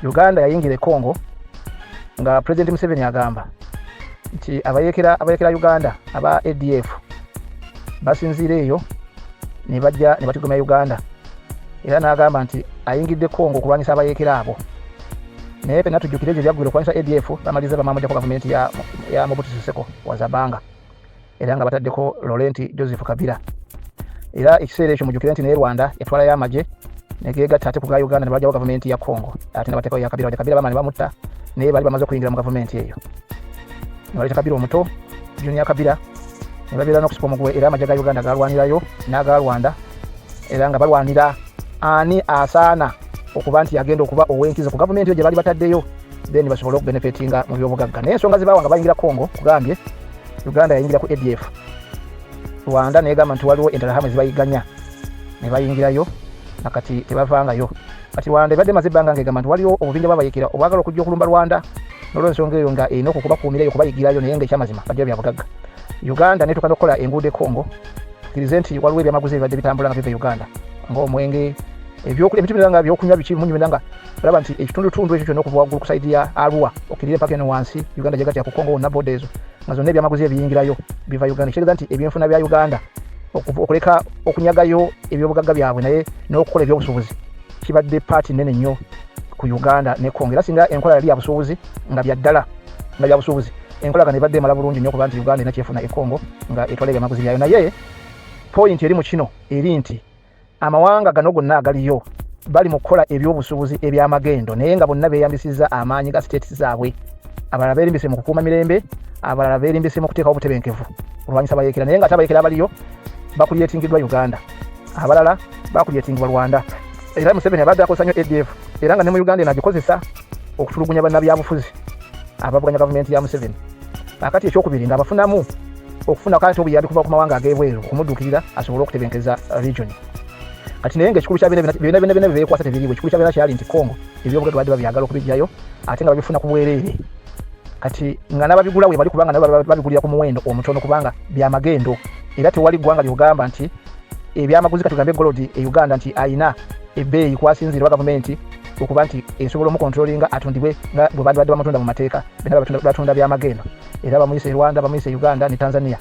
Uganda yayingira e Congo nga President Museveni agamba nti abayekera Uganda aba ADF basinziira eyo ne bajja ne batigomya Uganda, era n'agamba nti ayingidde Congo okulwanyisa abayekera abo. Naye fenna tujjukire gye byaggwira okulwanyisa ADF, bamaliza bamamujjako gavumenti ya Mobutu Sese Seko wa Zabanga, era nga bataddeko Laurent Joseph Kabila. Era ekiseera ekyo mujjukire nti naye Rwanda yatwalayo amagye negegatta ate ku ga Uganda ne bajjawo gavumenti ya Congo, ate ne bateekawo ya Kabila. Kabila bamala ne bamutta, naye baali bamaze okuyingira mu gavumenti eyo, ne baleeta Kabila omuto, Junior Kabila, ne babeera n'okusipa omuguwe. Era amagye ga Uganda galwanirayo n'aga Rwanda, era nga balwanira ani asaana okuba nti agenda okuba ow'enkizo ku gavumenti eyo gye baali bataddeyo, then basobole okubenefitinga mu byobugagga. Naye ensonga zibaawa nga bayingira Congo, kugambye Uganda yayingira ku ADF, Rwanda negamba nti waliwo Interahamwe zibayiganya, ne bayingirayo nakati tebavangayo. Kati Rwanda ebadde emaze ebbanga ng'egamba nti waliwo obubinja bwabayekera obwagala okujja okulumba Rwanda, n'olwensonga eyo nga erina okukubakuumirayo, okubayigirayo, naye nga ekyamazima bajjayo byabugagga. Uganda netuuka n'okukola enguudo e Congo. Tukkirize nti waliwo ebyamaguzi ebibadde bitambula nga biva e Uganda, ng'omwenge, ebyokulya, ebintu byonna nga byokunywa, biki munyumira, nga olaba nti ekitundutundu ekyo kyonna okuva waggulu ku side ya Arua okkirire mpaka eno wansi Uganda gyegatya ku Congo wonna, border ezo nga zonna ebyamaguzi ebiyingirayo biva Uganda. Kitegeeza nti ebyenfuna bya Uganda okuleka okunyagayo ebyobugagga byabwe naye n'okukola ebyobusuubuzi kibadde part nene nnyo ku Uganda ne Congo. Era singa enkola yali ya busuubuzi, nga byaddala nga bya busuubuzi, enkolagano ebadde emala bulungi nnyo okuba nti Uganda erina kyefuna e Congo nga etwala ebyamaguzi byayo. Naye point eri mu kino eri nti amawanga gano gonna agaliyo bali mu kukola ebyobusuubuzi ebyamagendo, naye nga bonna beeyambisizza amaanyi ga states zaabwe. Abalala beerimbise mu kukuuma mirembe, abalala beerimbise mu kuteekawo obutebenkevu olwanyisa bayeekera, naye nga ate abayeekera abaliyo bakulyetingiddwa Uganda, abalala bakulyetingibwa Rwanda. Era Museveni abadde akozesa nnyo ADF, era nga ne mu Uganda eno agikozesa okutulugunya bannabyabufuzi abavuganya gavumenti ya Museveni. Akati ekyokubiri nga abafunamu okufuna kati obuyambi kuva ku mawanga ag'ebweru okumudduukirira asobole okutebenkeza region. Kati naye nga ekikulu kya byonna byonna byonna byebeekwasa tebiriiwo. Ekikulu kya byonna kyali nti Congo ebyobugagga badde babyagala okubiggyayo, ate nga babifuna ku bwereere. Kati nga n'ababigula we bali, kubanga nabo babigulira ku muwendo omutono kubanga byamagendo. Era tewali ggwanga lyogamba nti ebyamaguzi, katugambe gold e Uganda, nti ayina ebbeeyi kwasinziirwa gavumenti okuba nti esobola omukontrolinga atundibwe nga bwe bandibadde bamutunda mu mateeka. Byonna batunda byamagendo, era bamuyise e Rwanda, bamuyise e Uganda ne Tanzania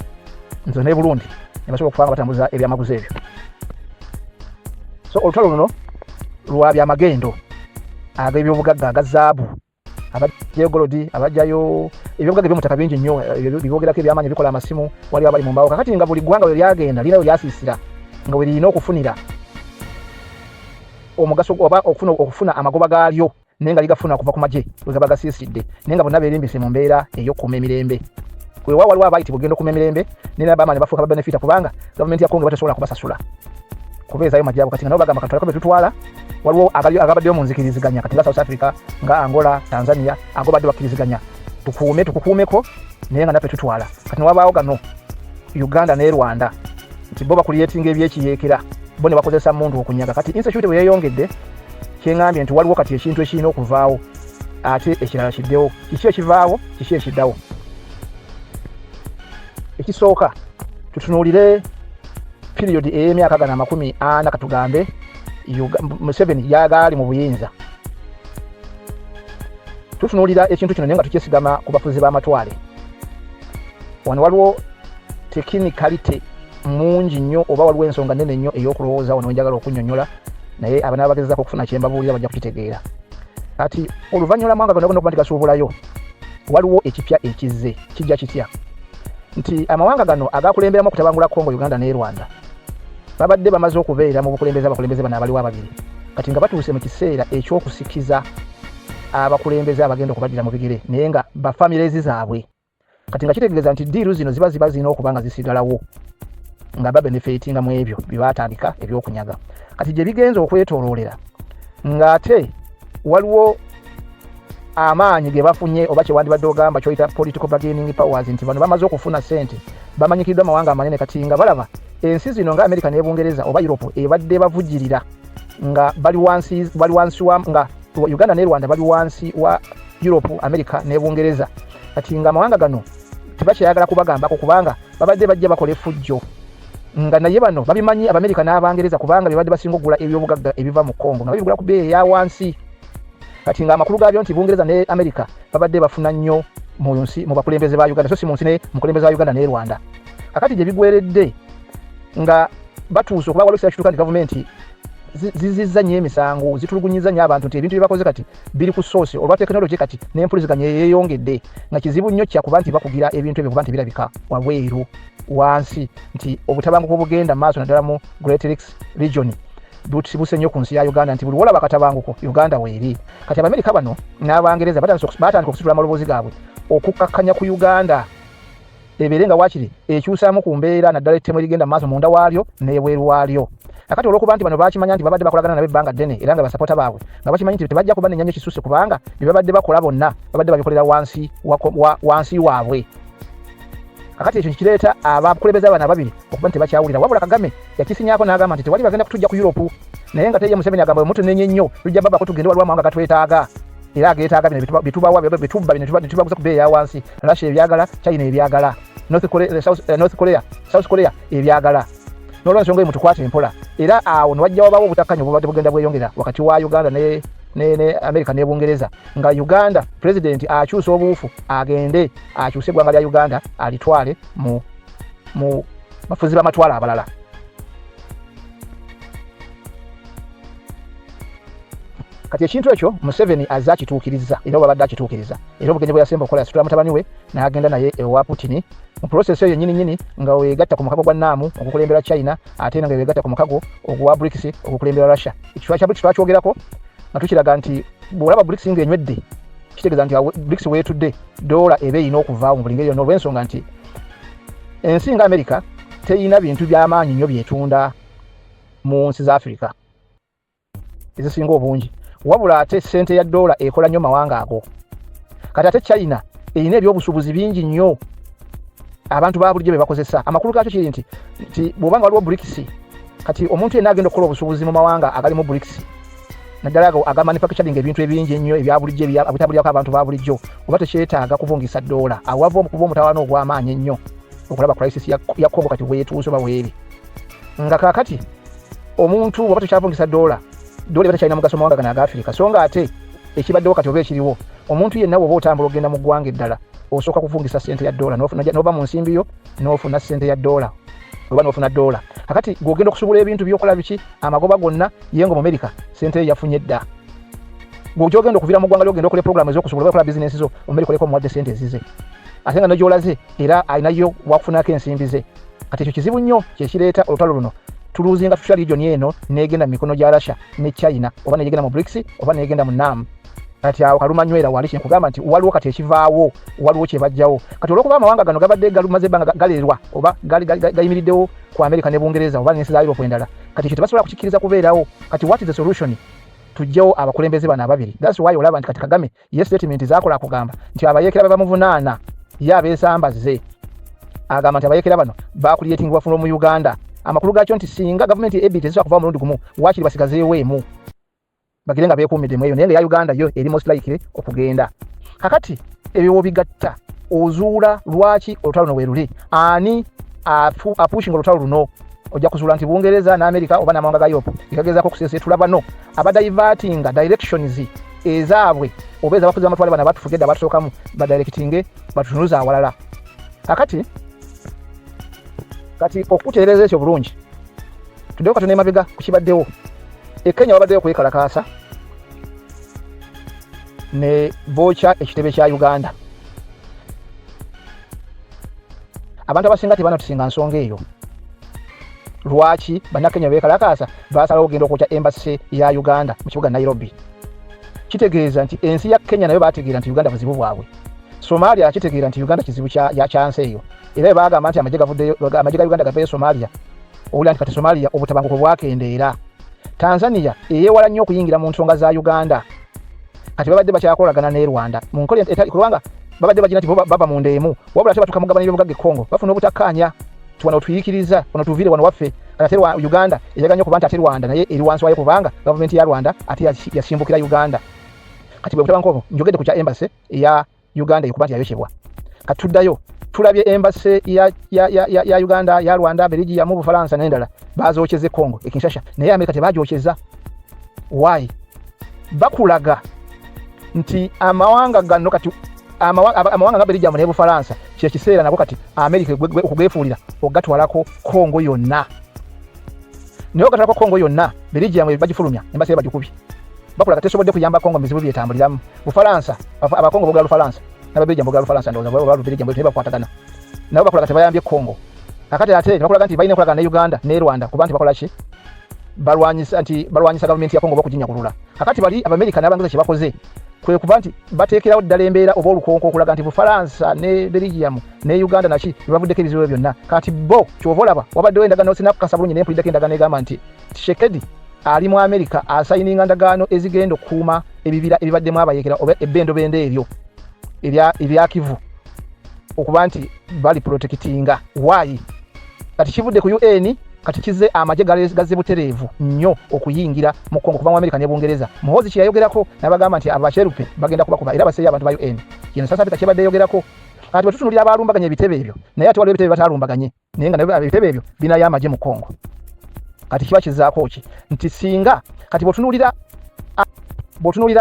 nzo ne Burundi, ne basobola okufa nga batambuza ebyamaguzi ebyo. So olutalo luno lwa byamagendo ag'ebyobugagga aga zaabu, abajjayo gold, abajjayo ebyobugagga ebyomutaka bingi nnyo biboogerako, ebyamaanyi ebikola amasimu, waliwo abali mu mbaawo. Kakati nga buli ggwanga we lyagenda lirina we lyasiisira nga we lirina okufunira omugaso oba okufuna amagoba gaalyo, naye nga ligafuna okuva ku magye we gaba gasiisidde, naye nga bonna beerimbise mu mbeera ey'okukuuma emirembe. Weewaawo waliwo abayitibwa ogenda okukuuma emirembe, naye nabo bamaanyi bafuuka babenefita, kubanga gavumenti ya Kongo eba tesobola kubasasula kubeezayo magye abo. Kati nga nabo bagamba katwaleko bye tutwala. Waliwo agabaddeyo mu nzikiriziganya, kati nga South Africa, nga Angola, Tanzania, ago badde bakkiriziganya tukuume, tukukuumeko, naye nga naffe tutwala. Kati newabaawo gano Uganda ne Rwanda nti bo bakulyetinga ebyekiyeekera, bo ne bakozesa mundu okunyaga. Kati insecurity bwe yeeyongedde, kyeŋŋambye nti waliwo kati ekintu ekirina okuvaawo ate ekirala kiddewo. Kiki ekivaawo? Kiki ekiddawo? Ekisooka, tutunuulire period ey'emyaka gano 40, katugambe Museveni yagaali mu buyinza. Tutunuulira ekintu kino naye nga tukyesigama ku bafuzi b'amatwale. Wano waliwo technicality mungi nnyo, oba waliwo ensonga nene nnyo ey'okulowooza wano wenjagala okunnyonnyola, naye abana bagezaako okufuna kyembabuulira bajja kukitegeera. Kati oluvannyuma lw'amawanga gano gonna okuba nti gasuubulayo, waliwo ekipya ekizze. Kijja kitya? Nti amawanga gano agakulemberamu okutabangula Congo, Uganda ne Rwanda, babadde bamaze okubeera mu bukulembeze, abakulembeze bano abaliwo ababiri, kati nga batuuse mu kiseera eky'okusikiza abakulembeze abagenda okubaddira mu bigere, naye nga bafamilies zaabwe. Kati nga kitegeeza nti deal zino ziba zirina okuba nga zisigalawo, nga babenefitinga mu ebyo bye baatandika ebyokunyaga. Kati gye bigenza okwetooloolera, ng'ate waliwo amaanyi ge bafunye, oba kyewandibadde ogamba kyoyita political bargaining powers, nti bano bamaze okufuna ssente, bamanyikiddwa amawanga amanene. Kati nga balaba ensi zino nga Amerika ne Bungereza oba Europe ebadde bavujjirira nga bali wansi wa, nga Uganda ne Rwanda bali wansi wa Europe, Amerika ne Bungereza. Kati nga amawanga gano tebakyayagala kubagambako, kubanga babadde bajja bakola effujjo, nga naye bano babimanyi, Abamerika n'Abangereza, kubanga bebadde basinga okugula ebyobugagga ebiva mu Congo, nga babigula ku bbeeyi eya wansi. Kati nga amakulu gaabyo nti Bungereza ne Amerika babadde bafuna nnyo mu nsi mu bakulembeze ba Uganda, so si mu nsi ne mukulembeze wa Uganda ne Rwanda. Kakati gye bigweredde nga batuuse okuba waliwo ekiseera kituuka nti gavumenti zizizza nnyo emisango, zitulugunyizza nnyo abantu nti ebintu bye bakoze kati biri ku soosi olwa tekinologi, kati n'empuliziganya yeeyongedde nga kizibu nnyo kyakuba nti bakugira ebintu ebyo kuba nti birabika wabweru wansi nti obutabanguko obugenda mu maaso naddala mu Great Lakes region busibuse nnyo ku nsi ya Uganda, nti buli wolaba akatabanguko Uganda weeri. Kati Abamerika bano n'Abangereza batandika okusitula amaloboozi gaabwe okukkakkanya ku Uganda ebeere nga waakiri ekyusaamu ku mbeera, naddala ettemu erigenda mu maaso munda waalyo n'ebweru waalyo. Akati olw'okuba nti bano bakimanya nti babadde bakolagana nabo ebbanga ddene era nga basapota baabwe, nga bakimanyi nti tebajja kubanenya nnyo kisuse kubanga bye babadde bakola bonna babadde babikolera wansi waabwe. Kakati ekyo kireeta abakulembeze bano ababiri okuba nti tebakyawulira. Wabula Kagame yakisinyaako n'agamba nti tewali bagenda kutujja ku Europe, naye nga teye Museveni agamba mutunenye nnyo, tujja babako tugende, waliwo amawanga gatwetaaga era ageetaaga bino byetubawa, byetubba bino tubaguza ku bbeeyi eya wansi. Russia ebyagala, China ebyagala, North Korea, South, Korea, South Korea ebyagala. N'olwensonga eyo mutukwate empola. Era awo ne wajja wabawo obutakkanya obubadde bugenda bweyongera wakati wa Uganda ne America ne Bungereza, nga Uganda president akyusa obuufu agende akyuse eggwanga lya Uganda alitwale mu bafuzi b'amatwale abalala. Kati ekintu ekyo Museveni azze akituukiriza era obabadde akituukiriza, era obugenyi bwe yasemba okukola yasitula mutabani we n'agenda naye ewa Putin. Mu process eyo yennyini nyini nga weegatta ku mukago gwa NAM ogukulembera China, ate nga weegatta ku mukago ogwa BRICS ogukulembera Russia. Ekitwa kya BRICS twakyogerako nga tukiraga nti bw'olaba BRICS ng'enywedde, kitegeeza nti BRICS weetudde doola eba erina okuvaawo mu buli ngeri yonna, olw'ensonga nti ensi nga America teyina bintu by'amaanyi nnyo byetunda mu nsi za Africa ezisinga obungi, wabula ate ssente ya doola ekola nnyo mawanga ago. Kati ate China erina ebyobusuubuzi bingi nnyo abantu ba bulijjo bye bakozesa. Amakulu gaakyo kiri nti bw'oba nga waliwo BRICS, kati omuntu yenna agenda okukola obusuubuzi mu mawanga agalimu BRICS, naddala ago aga manufacturing ebintu ebingi ennyo ebya bulijjo ebitabulyako abantu ba bulijjo, oba tekyetaaga kuvungisa doola. Awo wava okuva omutawaana ogw'amaanyi ennyo okulaba crisis ya Congo kati weetuuse oba weeri, nga kaakati omuntu oba tokyavungisa doola, doola eba tekyalina mugaso mu mawanga gano aga Afirika. So nga ate ekibaddewo kati oba ekiriwo, omuntu yenna bw'oba otambula ogenda mu ggwanga eddala, osooka kuvungisa ssente ya doola, n'ova mu nsimbi yo n'ofuna ssente ya doola oba n'ofuna doola. Kakati gw'ogenda okusobola ebintu by'okola biki, amagoba gonna ye nga Omumerika ssente ye yafunye dda. Gw'ogyogenda okuviira mu ggwanga ly'ogenda okola puroguramu ez'okusobola oba okola bizinensi zo, Omumerika oleka omuwadde ssente ezize, ate nga negyolaze era alinayo wakufunako ensimbi ze. Kati ekyo kizibu nnyo, kyekireeta olutalo luno. Tuluzinga tutya region eno negenda mu mikono gya Russia ne China, oba negenda mu BRICS, oba negenda mu NAM? Kati awo kalumanywera wali kyenkugamba nti waliwo kati ekivaawo, waliwo kyebajjawo kati. Olwokuba amawanga gano gabadde galumaze ebbanga galerwa oba gayimiriddewo ku America ne Bungereza oba n'ensi za Europe endala, kati ekyo tebasobola kukikkiriza kubeerawo. Kati what is the solution? Tujjewo abakulembeze bano ababiri. That's why olaba nti kati Kagame ye statement zakola akugamba nti abayeekera be bamuvunaana ye abeesambazze. Agamba nti abayeekera bano bakuliyetingibwa from Uganda. Amakulu gaakyo nti singa gavumenti ebiri tezisobola kuva omulundi gumu, waakiri basigazeewo emu bagire nga beekuumidde mu eyo, naye nga eya Uganda yo eri most likely okugenda. Kakati ebyo wobigatta ozuula lwaki olutalo luno weeruli, ani apushinga olutalo luno. Ojja kuzuula nti Bungereza n'Amerika oba n'amawanga ga Europe gegagezaako okuseeseetula bano abadivertinga directions ezaabwe oba ezabafuzi b'amatwale bano abatufugedde abatusookamu, badirectinge batutunuze awalala. Kakati kati okutereeza ekyo bulungi, tuddeyo katono emabega ku kibaddewo e Kenya. Wabaddeyo okwekalakaasa ne bookya ekitebe kya Uganda. Abantu abasinga tebanotisinga nsonga eyo, lwaki Bannakenya beekalakaasa basalawo okugenda okwokya embassy ya Uganda mu kibuga Nairobi. Kitegeeza nti ensi ya Kenya nayo bategeera nti Uganda buzibu bwabwe. Somalia kitegeera nti Uganda kizibu kyansi eyo, era bagamba nti amagye gavuddeyo, amagye ga Uganda gaveeyo Somalia. Owulira nti kati Somalia obutabanguko bwakendeera. Tanzania eyeewala nnyo okuyingira mu nsonga za Uganda, kati babadde bakyakolagana ne Rwanda mu nkola etali, kubanga babadde bagira nti bo bava mu nda emu, wabula ate batuuka mu gabana y'obugagga e Congo bafuna obutakkaanya nti wano tuyikiriza, wano tuviire, wano waffe. Kati ate Uganda eyagala nnyo okuba nti ate Rwanda naye eri wansi waayo, kubanga gavumenti ya Rwanda ate yasimbukira Uganda. Kati bwe butabanguko obwo njogedde ku kya embassy eya Uganda ekuba nti yayokyebwa. Kati tuddayo tulabye embassy ya Uganda, ya Rwanda, Belgium, Bufalansa n'endala bazokyeza e Congo e Kinshasa, naye Amerika tebagyokyeza. Why? Bakulaga Nti amawanga gano kati amawanga nga Belgium ne Bufalansa, kye kiseera nako kati America okugefuulira ogatwalako Congo yonna. Naye ogatwalako Congo yonna, Belgium bagifulumya ne baseera bagikubye, bakulaga tesobodde kuyamba Congo mu bizibu byetambuliramu. Bufalansa, Abakongo bogera Lufalansa n'Ababelgium bogera Lufalansa, ndowooza baba Belgium tebakwatagana nabo, bakulaga tebayambye Congo. Kakati ate ne bakulaga nti balina enkolagana ne Uganda ne Rwanda, kuba nti bakola ki? Balwanyisa, nti balwanyisa gavumenti ya Congo bakuginyakulula. Kakati bali Abamerika n'Abangereza kye bakoze kwe kuba nti bateekerawo ddala embeera oba olukonko okulaga nti Bufalansa ne Belgium ne Uganda naki bebavuddeko ebizibu byonna. Kati bo kyova olaba wabaddewo endagaano, sinakukasa bulungi, naye mpuliddeko endagaano egamba nti Tshisekedi ali mu Amerika asayininga ndagaano ezigenda okukuuma ebibira ebibaddemu abayekera oba ebbendobendo eryo ebya Kivu, okuba nti bali protectinga. Why? Kati kivudde ku UN, kati kize amagye gazze butereevu nnyo okuyingira mu Kongo kuva mu Amerika ne Bungereza. Muhoozi kye yayogerako n'abagamba nti abacherupe bagenda kubakuba, era baseeyo abantu ba UN. Kino South Africa kyebadde eyogerako. Kati bwe tutunuulira abalumbaganye ebitebe ebyo, naye ate waliwo ebitebe batalumbaganye, naye nga ebitebe ebyo binayo amagye mu Kongo. Kati kiba kizaako ki? Nti singa kati bw'otunuulira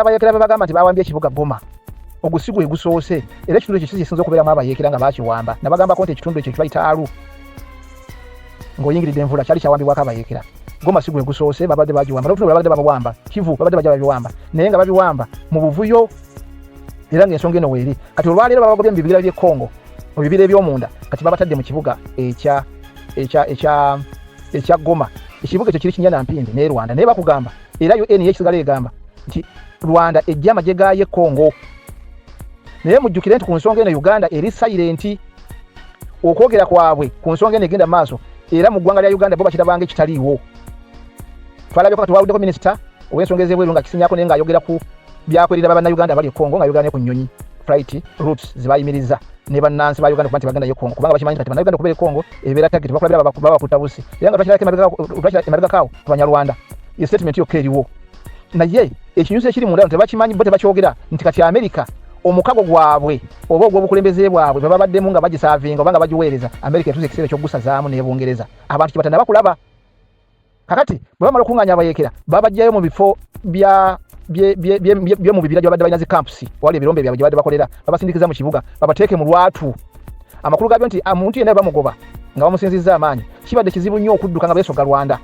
abayekera be bagamba nti bawambye ekibuga Goma, ogwo si gwe gusoose, era ekitundu ekyo kisinza okubeeramu abayeekera nga bakiwamba. Nabagambako nti ekitundu ekyo kibayita Aru, ng'oyingiridde envula, kyali kyawambibwako abayeekera. Goma si gwe gusoose, babadde bagiwamba n'obutundu babadde babuwamba. Kivu babadde bajja babiwamba, naye nga babiwamba mu buvuyo, era ng'ensonga eno weeri. Kati olwaleero babagobye mu bibira by'e Congo, mu bibira eby'omunda, kati babatadde mu kibuga ekya ekya ekya ekya Goma. Ekibuga ekyo kiri kinya na mpindi ne Rwanda, naye bakugamba era UN yekisigala egamba nti Rwanda ejja amagye gaayo e Congo. Naye mujjukire nti ku nsonga eno Uganda eri silent. Okwogera kwabwe ku nsonga eno egenda maaso, era mu ggwanga lya Uganda bo bakirabanga ekitaliiwo. Twalabyeko kati wawuddeko minisita ow'ensonga ez'ebweru nga kisinyako, naye ng'ayogera ku byakwerinda bannayuganda abali e Congo, ng'ayogera ne ku nnyonyi flight routes zebayimiriza ne bannansi ba Uganda kuba nti bagenda ye Congo, kubanga bakimanyi kati bannayuganda okubeera e Congo ebeera target, bakulabira babakuta busi. Era nga twakirako emabegakaawo ku Banyarwanda, ye statement yokka eriwo. Naye ekinyusi ekiri munda tebakimanyi bo, tebakyogera nti kati Amerika omukago gwabwe oba ogw'obukulembeze bwabwe bwe babaddemu nga bagisaavinga oba nga bagiweereza, Amerika etuusa ekiseera eky'okugusazaamu n'Ebungereza. Abantu kye batanaba kulaba. Kakati bwe bamala okuŋŋaanya abayeekera, babajjayo mu bifo bya byo mu bibira gye babadde balina zi camps, wali ebirombe byabwe gye babadde bakolera, babasindikiza mu kibuga babateeke mu lwatu. Amakulu gabyo nti omuntu yenna bamugoba nga bamusinzizza amaanyi, kibadde kizibu nnyo okudduka nga beesoga Rwanda,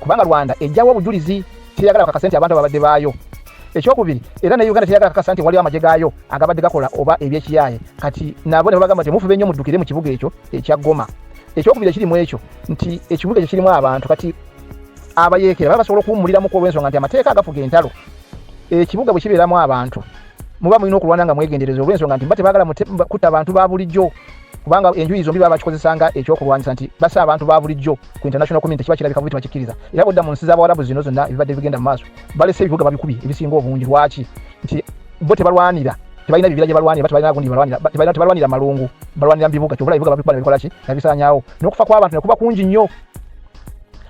kubanga Rwanda ejjawo obujulizi, teyagala kakasa nti abantu babadde baayo. Ekyokubiri, era ne Uganda teyagala kakasa nti waliwo amagye gaayo agabadde gakola oba ebyekiyaaye. Kati nabo ne babagamba nti mufube nnyo muddukire mu kibuga ekyo ekya Goma. Ekyokubiri ekiri mu ekyo nti ekibuga ekyo kirimu abantu. Kati abayeekera baba basobola okuwummuliramuku, olw'ensonga nti amateeka agafuga entalo, ekibuga bwe kibeeramu abantu muba mulina okulwana nga mwegendereza, olw'ensonga nti mba tebaagala kutta abantu ba bulijjo, kubanga enjuyi zombi baba bakikozesanga ekyokulwanyisa nti basa abantu ba bulijjo. Ku international community kiba kirabika bubi, tebakikkiriza. Era bwodda mu nsi z'Abawarabu zino zonna ebibadde bigenda mu maaso, balese ebibuga babikubye ebisinga obungi. Lwaki? Nti bo tebalwanira, tebalina bibira gye balwanira, tebalina gundi balwanira, tebalwanira malungu, balwanira mu bibuga. Kyova ebibuga babikuba ne bikola ki? Nebisaanyaawo, n'okufa kw'abantu ne kuba kungi nnyo.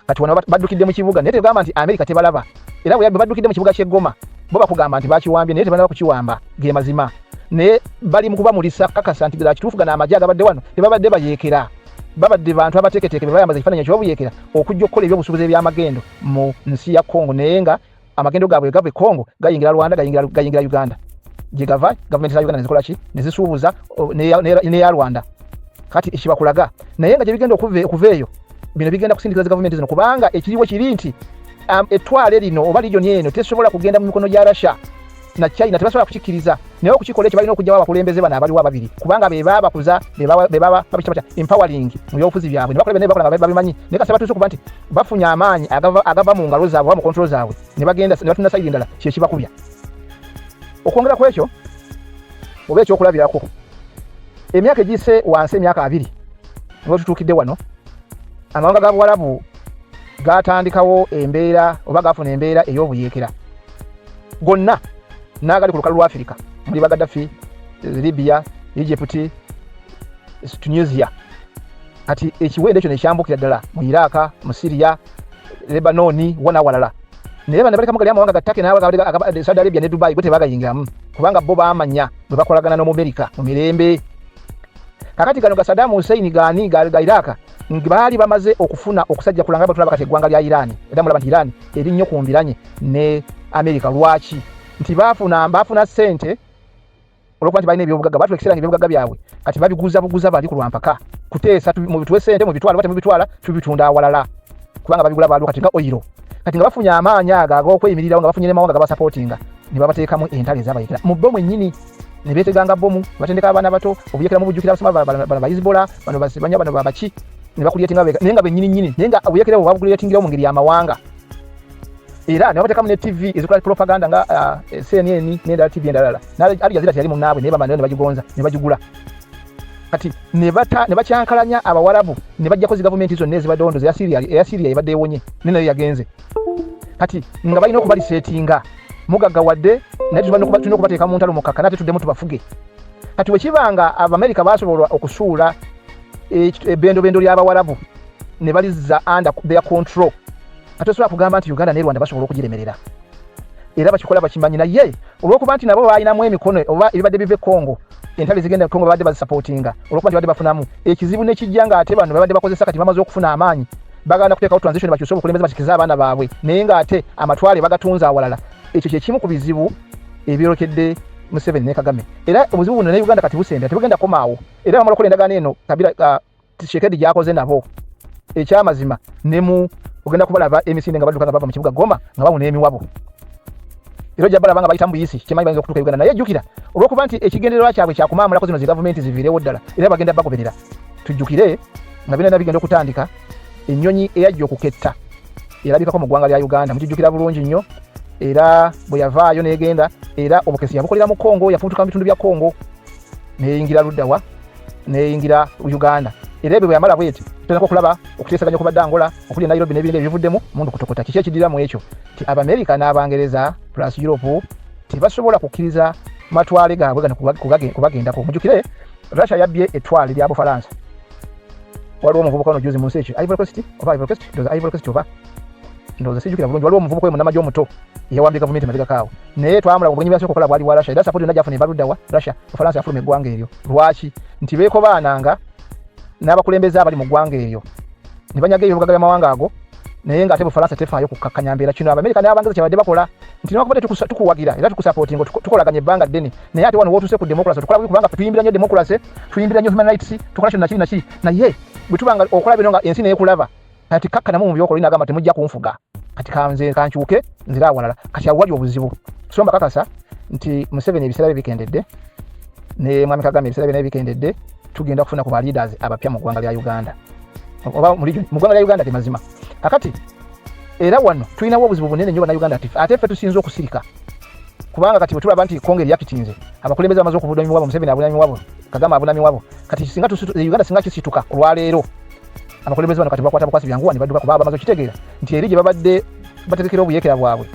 Kati wano baddukidde mu kibuga, naye tegamba nti Amerika tebalaba. Era bwe baddukidde mu kibuga ky'e Goma, bo bakugamba nti bakiwambye, naye tebanaba kukiwamba, ge mazima. Naye bali mu kubamulisa kakasa nti ddala kituufu gano amagye agabadde wano tebabadde bayeekera, babadde bantu abateeketeeke be bayambaza ekifaananyi ekyobuyeekera okujja okukola ebyobusuubuzi ebyamagendo mu nsi ya Congo. Naye nga amagendo gaabwe gava e Congo gayingira Rwanda, gayingira Uganda, gye gava gavumenti za Uganda nezikola ki? Nezisuubuza neya Rwanda. Kati ekibakulaga naye nga gye bigenda okuva eyo, bino bigenda kusindikiza zi gavumenti zino, kubanga ekiriwo kiri nti ettwale lino oba region eno tesobola kugenda mu mikono gya Russia na China, tebasobola kukikkiriza. Naye okukikola ekyo balina okugyawo abakulembeze bano abaliwo ababiri, kubanga be babakuza, be baba babita batya, empowering mu byobufuzi byabwe, ne bakola byonna bakola nga babimanyi. Naye kasita batuuse okuba nti bafunye amaanyi agava mu ngalo zaabwe oba mu control zaabwe, ne bagenda ne batunda side endala, kyekibakubya. Okwongera ku ekyo oba ekyokulabirako, emyaka egiyise wansi, emyaka 20 nga tutuukidde wano, amawanga ga Buwalabu gatandikawo embeera oba gafuna embeera ey'obuyeekera gonna n'agali ku lukalu lwa Afirika, muli Bagadafi, Libya, Egypt, Tunisia. Kati ekiwendo ekyo nekyambukira ddala mu Iraka, mu Syria, Lebanoni, wona walala. Naye bano balekamu gali amawanga ga Turkey, Saudi Arabia ne Dubai, go tebagayingiramu, kubanga bo bamanya bwe bakolagana n'Omumerika mu mirembe. Kakati gano ga Saddam Hussein gani ga Iraka baali bamaze okufuna okusajja kulanga. Batulaba kati eggwanga lya Iran, era mulaba nti Iran eri nnyo ku mbiranye ne Amerika. Lwaki? Nti baafuna ssente olwokuba nti balina ebyobugagga, batula ekiseera nga ebyobugagga byabwe kati babiguza buguza, bali ku lwampaka kuteesa mubituwe sente mubitwala oba temubitwala tubitunda awalala, kubanga babigula baliwo kati nga oyiro. Kati nga bafunye amaanyi ago ag'okweyimirirawo, nga bafunye n'amawanga gabasapootinga, ne babateekamu entalo ezabayekera mu bo mwennyini, ne beeteganga bomu, batendeka abaana bato obuyekera mu bujjukira abasoma bano ba Hezbollah, bano basibanya, bano babaki, ne bakuliyetinga naye nga bennyini nnyini, naye nga obuyekera bwe babukuliyetingirawo mu ngeri y'amawanga, era ne babateekamu ne TV ezikola propaganda nga CNN n'endala, TV endalala. Al Jazeera teyali munnaabwe, naye bamala ne bagigonza ne bagigula. Kati ne bakyankalanya Abawarabu, ne bajjako zi gavumenti zonna ezibaddewo, ndoza eya Syria ebadde ewonye, ne nayo yagenze. Kati nga balina okubaliseetinga mugaggawadde, naye tulina okubateeka mu ntalo mukkakana, ate tuddemu tubafuge. Kati bwe nga Abamerika basobola okusuula ebbendobendo ly'Abawarabu ne balizza under their control, ate osobola kugamba nti Uganda ne Rwanda basobola okugiremerera, era bakikola bakimanyi. Naye olwokuba nti nabo balinamu emikono oba ebibadde biva e Congo, entalo ezigenda e Congo babadde bazisapootinga olwokuba nti babadde bafunamu ekizibu, nekijja nga ate bano babadde bakozesa. Kati bamaze okufuna amaanyi, baganda kuteekawo transition, bakyuse obukulembeze, bakikize abaana baabwe, naye ng'ate amatwale bagatunze awalala. Ekyo kyekimu ku bizibu ebyolekedde Museveni ne Kagame, era obuzibu buno ne Uganda kati busembera, tebugenda komaawo. Era bamala okukola endagaano eno Kabila, Tshisekedi gyakoze nabo, ekyamazima ne mu ogenda kubalaba emisinde nga badduka nga bava mu kibuga Goma nga bawuna emiwabo, era ojja balaba nga bayita mu buyisi kyemanyi bayinza okutuuka Uganda. Naye jjukira, olw'okuba nti ekigendererwa kyabwe kyakumaamulako zino zi gavumenti ziviirewo ddala, era bagenda bagoberera. Tujjukire nga byonna bigenda okutandika, ennyonyi eyajja okuketta erabikako mu ggwanga lya Uganda, mukijjukira bulungi nnyo. Era bwe yavaayo n'egenda, era obukesi yabukolera mu Congo, yafuutuka mu bitundu bya Congo neyingira luddawa, neyingira Uganda. Era ebyo bwe yamala bweti, tutandika okulaba okuteesaganya okubadde Angola, okuli e Nairobi n'ebindi ebivuddemu mundu kutokota. Kiki ekiddira mu ekyo? Ti Abamerika n'Abangereza plus Europe tebasobola kukkiriza matwale gaabwe gano kubagendako. Mujjukire Russia yabbye ettwale lya Bufalansa. Waliwo omuvubuka ono juzi mu nsi ekyo Ivory Coast, oba Ivory Coast, ndowooza Ivory Coast, oba ndowooza sijjukira bulungi, waliwo omuvubuka oyo munnamagye omuto eyawambye gavumenti mabegakaawo, naye twamulaba obugenyi bwasooka okukola bwali bwa Russia, era support yonna gyafuna eva ludda wa Russia. Bufalansa yafuluma eggwanga eryo. Lwaki? Nti beekobaananga n'abakulembeze abali mu ggwanga eryo ne banyaga ebyobugagga by'amawanga ago, naye ng'ate Bufalansa tefaayo kukkakkanya mbeera. Kino Abamerika n'Abangereza kyebadde bakola nti newankubadde tukuwagira era tukusapootinga, tukolaganya ebbanga ddene, naye ate wano wootuuse ku democracy tukola bubi, kubanga ffe tuyimbira nnyo democracy, tuyimbira nnyo human rights, tukola kino nakiri nakiri, naye bwe tuba nga okola bino nga ensi neekulaba, kati kakkanamu mu byokola, nagamba temujja kunfuga, kati kanze kankyuke nzire awalala. Kati awo wali obuzibu. So mbakakasa nti Museveni ebiseera bye bikendedde, ne Mwami Kagame ebiseera bye naye bikendedde. Tugenda kufuna ku ba leaders abapya mu ggwanga lya Uganda oba mu region, mu ggwanga lya Uganda ge mazima. Kakati era wano tulinawo obuzibu bunene nnyo Bannayuganda, ati ate ffe tusinze okusirika, kubanga kati bwe tulaba nti Kongo eryakitinze, abakulembeze bamaze okubuna emiwabo, Museveni abuna emiwabo, Kagame abuna emiwabo. Kati singa Uganda singa kisituka olwaleero, abakulembeze bano kati bakwata bukwasi byanguwa ne badduka, kuba bamaze okitegeera nti eri gye babadde bategekera obuyeekera bwabwe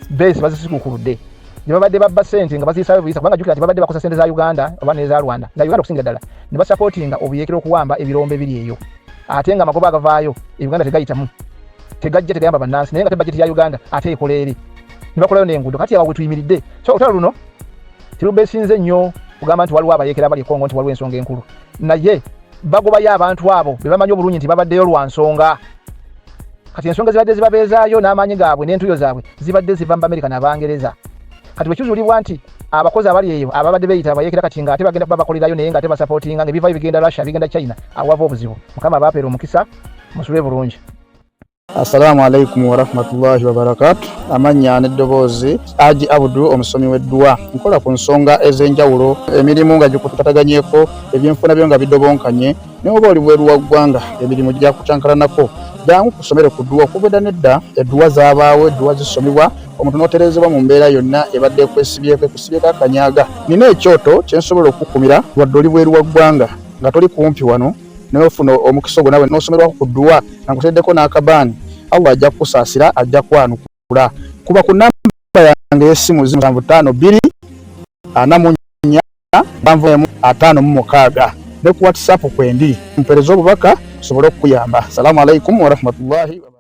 beesi bazisikukuludde, gye babadde babba ssente nga baziyisayo buyisa, kubanga jjukira nti babadde bakosa ssente za Uganda oba n'eza Rwanda, za Uganda okusingira ddala, ne basapootinga obuyeekera okuwamba ebirombe biri eyo, ate nga amagoba agavaayo e Uganda tegayitamu, tegajja, tegayamba bannansi, naye nga te bajeti ya Uganda ate ekola eri ne bakolayo n'enguudo. Kati awo we tuyimiridde. So olutalo luno terubeesinze nnyo kugamba nti waliwo abayeekera abali e Congo, nti waliwo ensonga enkulu, naye bagobayo abantu abo be bamanyi obulungi nti babaddeyo lwa nsonga. Kati ensonga zibadde zibabeezaayo n'amaanyi gaabwe n'entuyo zaabwe zibadde ziva mu Bamerika n'Abangereza. Kati bwe kizuulibwa nti abakozi abali eyo ababadde beeyita abayeekera kati ng'ate bagenda kuba bakolerayo, naye ng'ate basapootinga, nga ebivayo bigenda Russia, bigenda China, awava obuzibu. Mukama abapeera omukisa, musule bulungi. Assalamu alaikum warahmatullahi wabarakatu. Amannya n'eddoboozi Aji Abudu, omusomi w'edduwa. Nkola ku nsonga ez'enjawulo, emirimu nga gikutataganyeko, ebyenfuna byo nga bidobonkanye, naye oba oli bweru wa ggwanga emirimu gyakucankalanako, jangu kusomere ku dduwa. Okuva edda n'edda edduwa zaabaawo, edduwa zisomibwa omuntu n'otereezebwa mu mbeera yonna ebadde ekwesibyeko, ekusibyeko akanyaga. Nina ekyoto kye nsobola okukukumira wadde oli bweru wa ggwanga nga toli kumpi wano, naye ofuna omukisa ogwo nawe n'osomerwako ku dduwa nga nkuteddeko n'akabaani. Allah ajja kukusaasira, ajja kwanukula. Kuba ku namba yange ey'essimu 0752 44 71 56, ne ku WhatsApp kwendi, mpeereza obubaka nsobole okukuyamba. Salaamu alaikum warahmatullahi wabarakatuh.